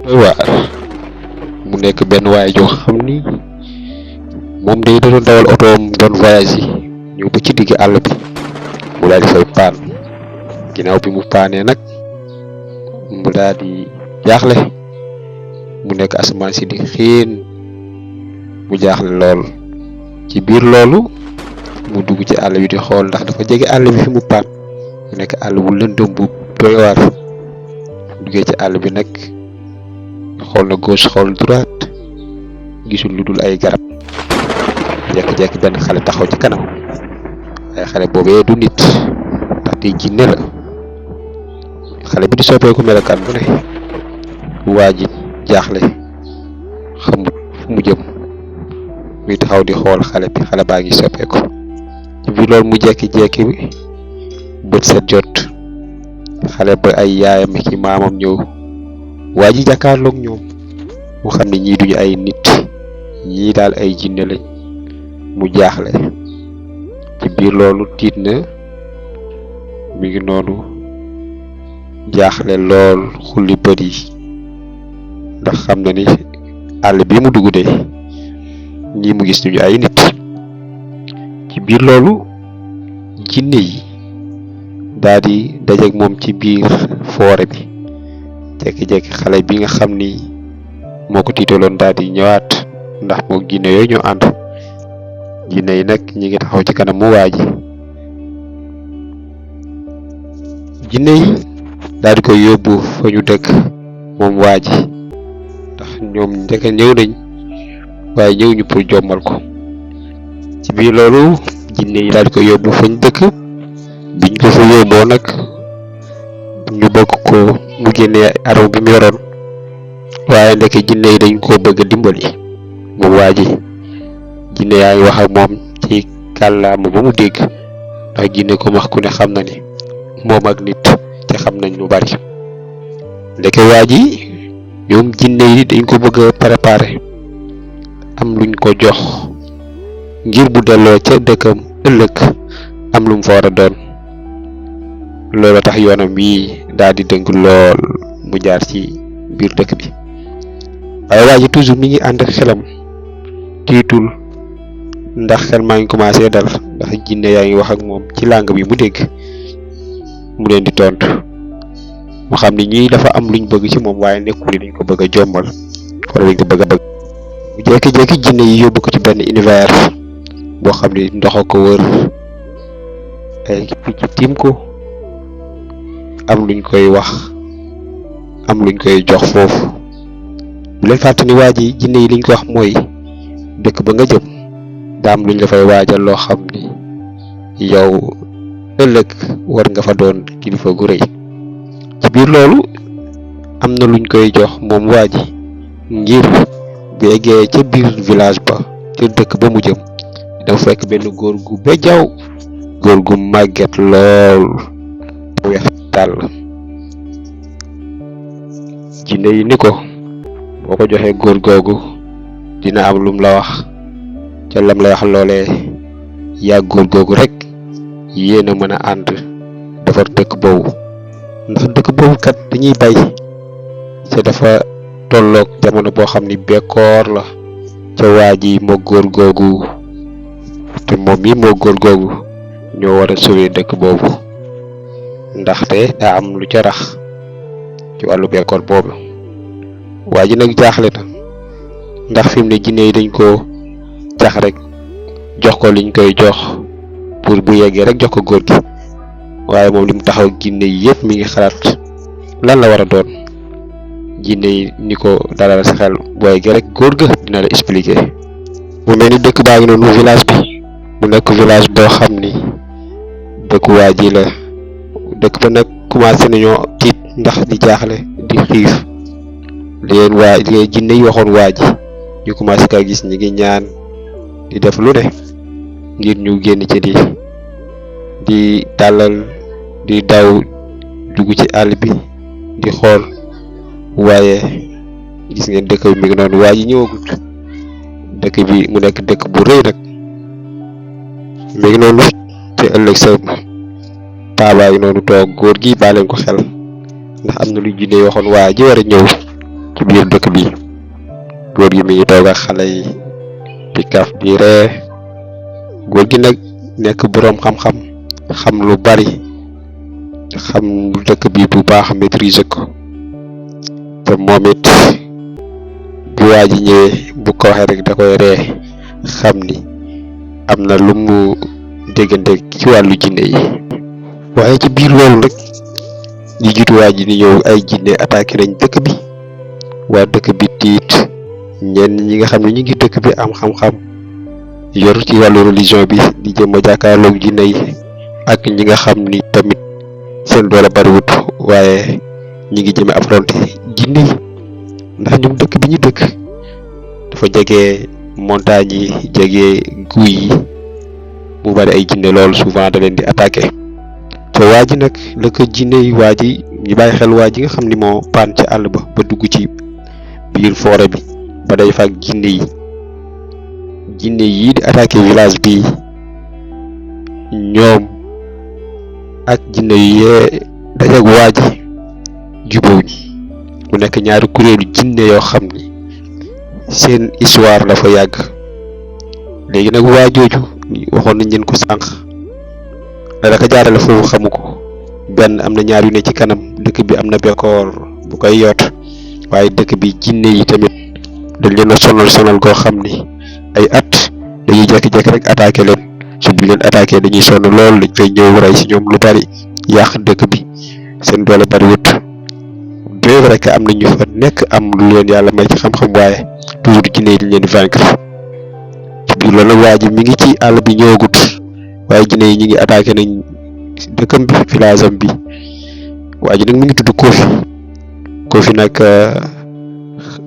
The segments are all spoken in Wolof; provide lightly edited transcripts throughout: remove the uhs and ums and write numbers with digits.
doy waar mu nekk benn waay joo xam ni moom day doon dawal otoom doon voyage yi ñëw ba ci digg àll bi mu daal di fay paan ginnaaw bi mu paanee nag mu daal di jaaxle mu nekk asamaan si di xiin mu jaaxle lool ci biir loolu mu dugg ci àll bi di xool ndax dafa jege àll bi fi mu paan mu nekk àll bu lëndëm bu doy waar duggee ci àll bi nag xool na gauche xool droite gisul lu dul ay garab jekki-jekki benn xale taxaw ci kanam ay xale boobee du nit ndax di jinne la xale bi di soppeeku melokaan bu ne waa ji jaaxle xamut fu mu jëm muy taxaw di xool xale baa ngi soppeeku ci biir loolu mu jekki-jekki bët set jot xale ba ay yaayam ki maamam ñëw waa ji jàkkaarloog ñoom mu xam ne ñii duñu ay nit ñii daal ay jinne lañ mu jaaxle ci biir loolu tiit na mi ngi noonu jaaxle lool xulli bët yi ndax xam na ni àll bi mu dugg de ñii mu gis duñu ay nit ci biir loolu jinne yi daal di dajeek moom ci biir foore bi jekki-jekki xale bi nga xam ni moo ko tiitaloon daal di ñëwaat ndax moo jinne yooyu ñoo ànd jinne yi nag ñi ngi taxaw ci kanam mu waa ji jinne yi daal di koy yóbbu fa ñu dëkk moom waa ji ndax ñoom ndeke ñëw nañ waaye ñëw ñu pour jommal ko ci biir loolu jinne yi daal di koy yóbbu fa ñu dëkk biñ ko fa yóbboo nag ñu bëgg ko mu génnee araw bi mu yoroon waaye ndeke jinne yi dañ koo bëgg a dimbali moom waa ji jinne yaa ngi wax ak moom ci kàllaama ba mu dégg ndax jinne ko wax ku ne xam na ni moom ak nit te xam nañ lu bari ndeke waa ji ñoom jinne yi dañ ko bëgg a préparer am luñ ko jox ngir bu delloo ca dëkkam ëllëg am lu mu fa war a doon loolu tax yoonam wi daal di dëng lool mu jaar ci biir dëkk bi waaye waa ji toujours mi ngi ànd ak xelam tiitul ndax xel maa ngi commencé dal ndax jinne yaa ngi wax ak moom ci langue bi mu dégg mu leen di tontu mu xam ni ñii dafa am luñ bëgg ci moom waaye nekkul dañ ko bëgg a jommal wala dañ ko bëgg a bëgg mu jékki-jékki jinne yi yóbbu ko ci benn univers boo xam ni ndox a ko wër ay picc tiim ko am luñ koy wax am luñ koy jox foofu bu leen fàtte ni waa ji jinne yi liñ ko wax mooy dëkk ba nga jëm daa am luñ la fay waajal loo xam ni yow ëllëg war nga fa doon kilifa gu rëy ci biir loolu am na luñ koy jox moom waa ji ngir bu eggee ca biir village ba ca dëkk ba mu jëm dafa fekk benn góor gu bejaaw góor gu màgget lool weex tàll jinne yi ni ko boo ko joxee góor googu dina am lum la wax ca lam la wax loolee yaa góor googu rek yéen a mën a ànd defar dëkk boobu ndax dëkk boobu kat dañuy bay te dafa tolloog jamono boo xam ni bekkoor la ca waa ji moo góor googu te moom mi moo góor googu ñoo war a sauver dëkk boobu ndaxte daa am lu ca rax ci wàllu bekkoor boobu waa ji nag jaaxle na ndax fi mu ne jinne yi dañ ko cax rek jox ko liñ koy jox pour bu yeggee rek jox ko góor gi waaye moom li mu taxaw jinne yi yëpp mi ngi xalaat lan la war a doon jinne yi ni ko dalal sa xel bu yeggee rek góor ga dina la expliquer mu mel ni dëkk baa ngi noonu village bi mu nekk village boo xam ni dëkku waa ji la dëkk ba nag commencé nañoo tiit ndax di jaaxle di xiif leen waa jinne yi waxoon waa ji ñu commencé kaa gis ñi ngi ñaan di def lu ne ngir ñu génn ci di tàllal di daw dugg ci àll bi di xool waaye gis ngeen dëkk bi mi ngi noonu waa ji ñëwagut dëkk bi mu nekk dëkk bu rëy nag mi ngi noonu te ëllëg sa paabaa ngi noonu toog góor gi baa leen ko xel ndax am na lu jinne waxoon waa ji war a ñëw ci biir dëkk bi góor gi mi ngi toog ak xale yi di kaf di ree. góor gi nag nekk boroom xam-xam xam lu bari xam dëkk bi bu baax maîtriser ko te moom it bu waa ji ñëwee bu ko waxee rek da koy ree xam ni am na lu mu déggante ci wàllu jinne yi. waaye ci biir loolu rek ñi jiitu waa ji ni ñëw ay jinne attaqué nañ dëkk bi waa dëkk bi tiit ñenn ñi nga xam ne ñu ngi dëkk bi am xam-xam yor ci wàllu religion bi di jëm a jàkkaarloog jinne yi ak ñi nga xam ni tamit seen doole bariwut waaye ñi ngi jëme affronté jinne yi ndax ñoom dëkk bi ñu dëkk dafa jege montagne yi jege guy yi mu bari ay jinne loolu souvent da leen di attaqué te waa ji nag la ko jinne yi waa ji ñu bàyyi xel waa ji nga xam ni moo paan ci àll ba dugg ci biir forêt bi ba day fak jinne yi di attaqué village bi ñoom ak jinne yi yee dajeeg waa ji jubóowuñ mu nekk ñaari kuréelu jinne yoo xam ni seen histoire la fa yàgg. léegi nag waa jooju waxoon nañ leen ko sànq la ko jaarale foofu xamu ko benn am na ñaar yu ne ci kanam dëkk bi am na bekkoor bu koy yoot waaye dëkk bi jinne yi tamit dañ leen a sonal goo xam ni ay at dañuy jékki-jékki rek attaqué leen su bu leen attaqué dañuy sonn lool dañ koy ñëw rey si ñoom lu bari yàq dëkk bi seen doole bari wut bien vrai que am na ñu fa nekk am lu leen yàlla may ci xam-xam waaye toujours jinne yi dañ leen di vaincre ci biir loolu nag waa ji mi ngi ci àll bi ñëwagut waaye jinne yi ñi ngi attaqué nañ dëkkam bi village am bi waa ji nag mi ngi tudd Kofi nag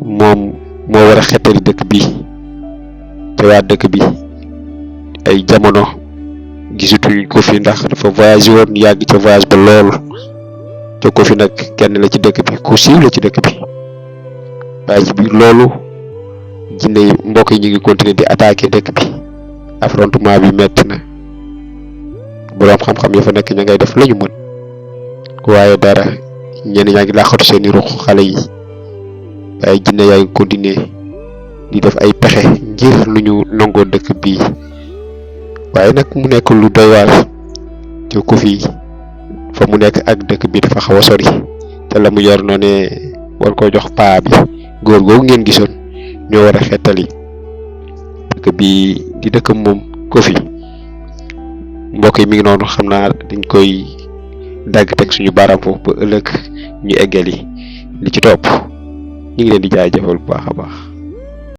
moom moo war a xettali dëkk bi te waa dëkk bi ay jamono gisatuñ Kofi ndax dafa voyagé woon yàgg ca voyage ba lool te Kofi nag kenn la ci dëkk bi ku siiw la ci dëkk bi waaye ci biir loolu jinne yi mbokk yi ñu ngi continuer di attaqué dëkk bi affrontement bi metti na boroom xam-xam ya fa nekk ña ngay def lañu mën waaye dara ñenn ñaa ngi làqatu seeni ruq xale yi waaye jinne yaa ngi continuer di def ay pexe ngir lu ñu nangoo dëkk bi waaye nag mu nekk lu doy waar te Kofi fa mu nekk ak dëkk bi dafa xaw a sori te la mu yor noone war koo jox paa bi góor googu ngeen gisoon ñoo war a xettali dëkk bi di dëkk moom Kofi mbokk yi mi ngi noonu xam naa dañ koy dagg teg suñu baaraam foofu ba ëllëg ñu eggali li ci topp ñu ngi leen di jaajëfal bu baax a baax.